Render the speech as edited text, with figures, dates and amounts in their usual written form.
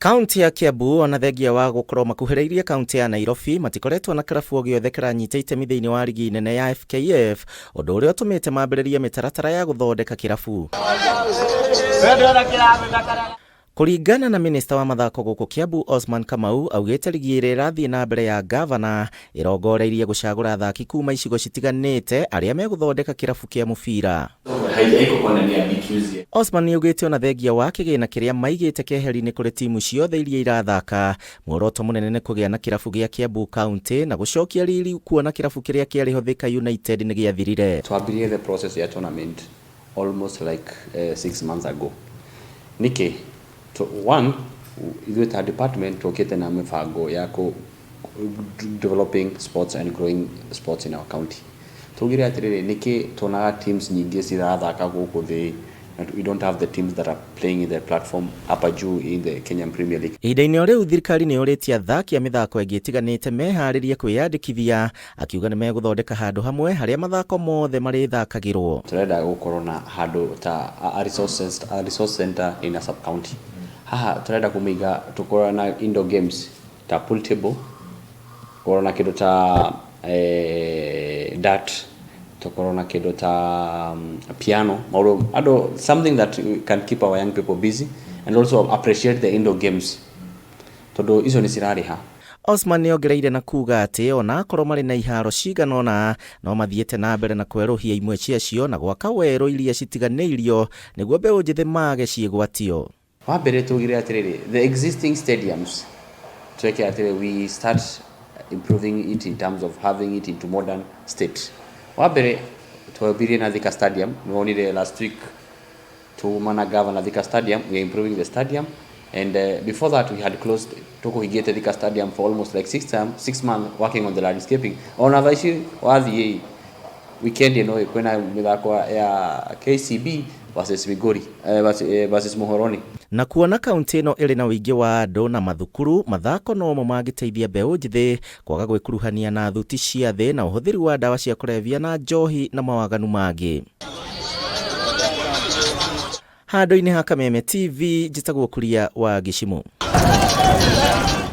Kaunti ya Kiambu ona thengia wa gũkorwo makuhĩrĩirie kaunti ya Nairobi, matikoretwo na kĩrabu o gĩothe kĩranyita itemi thĩinĩ wa rigi nene ya FKF, ũndũ ũrĩa ũtũmĩte mambĩrĩrie mĩtaratara ya gũthondeka kĩrabu. Kũringana na minista wa mathako gũkũ Kiambu Osman Kamau, augĩte rigi ĩrĩa ĩrathiĩ na mbere ya ngavana ĩrongoreirie gũcagũra athaki kuma icigo citiganĩte arĩa megũthondeka kĩrabu kĩa mũbira. Osman nĩaugĩte ona thengia wa kĩgĩna kĩrĩa maigĩte keheri-inĩ kũrĩ timu ciothe iria irathaka, muoroto mũnene nĩ kũgĩa na kĩrabu gĩa Kiambu County na gũcokia riri kuona kĩrabu kĩrĩa kĩarĩ ho Thika United nĩgĩathirire. Twambirie the process ya tournament almost like 6 months ago. Nĩkĩ? One, ithuĩ ta department tũkĩte na mĩbango ya kũ developing sports and growing sports in our county. Tugire atĩrĩrĩ, nĩkĩ tuonaga teams nyingĩ cirathaka gũkũ thĩ and we don't have the teams that are playing in the platform hapa juu in the Kenyan Premier League? Ihinda-inĩ o rĩu, thirikari nĩ yũrĩtie athaki a mĩthako ĩngĩ ĩtiganĩte meharĩrie kwĩyandĩkithia, akiuga nĩ megũthondeka handũ hamwe harĩa mathako mothe marĩthakagĩrwo. Tũrenda gũkorwo na handũ ta a resource center in a sub county. Haha tũrenda kũmĩiga, tũkorwo na indoor games ta pool table, gũkorwo na kĩndũ ta dart, tũkorwo na kĩndũ ta piano, maũndũ andũ, something that can keep our young people busy and also appreciate the indoor games, tondũ icio nĩ cirarĩha. Osman nĩ ongereire na kuga atĩ ona akorwo marĩ na iharo cigana ũna, no mathiĩte na mbere na kwerũhia imwe ciacio na gwaka werũ iria citiganĩirio nĩguo mbeũ njĩthĩ mage ciĩgwatio. Wa mbere tugire atĩrĩrĩ, the existing stadiums, tweke atĩrĩ, we start improving it in terms of having it into modern state. Wa mbere twambirie na Thika Stadium. Nĩwonire last week tuma na governor Thika Stadium. We are improving the stadium, and before that we had closed, tukuhingĩte Thika Stadium for almost like 6 months working on the landscaping. Ona thaa ici wathiĩ weekend ĩno kwĩna mĩthako ya KCB versus Migori, versus Muhoroni. Na kuona kaunti ĩno ĩrĩ na ũingĩ wa andũ na mathukuru, mathako nomo mangĩteithia mbeũ njĩthĩ kwaga gwĩkuruhania na thuti cia thĩ na ũhũthĩri wa ndawa cia kũrebia na njohi na mawaganu mangĩ. Handũ-inĩ ha Kameme TV, njĩtagwo Kuria wa Gĩcimũ.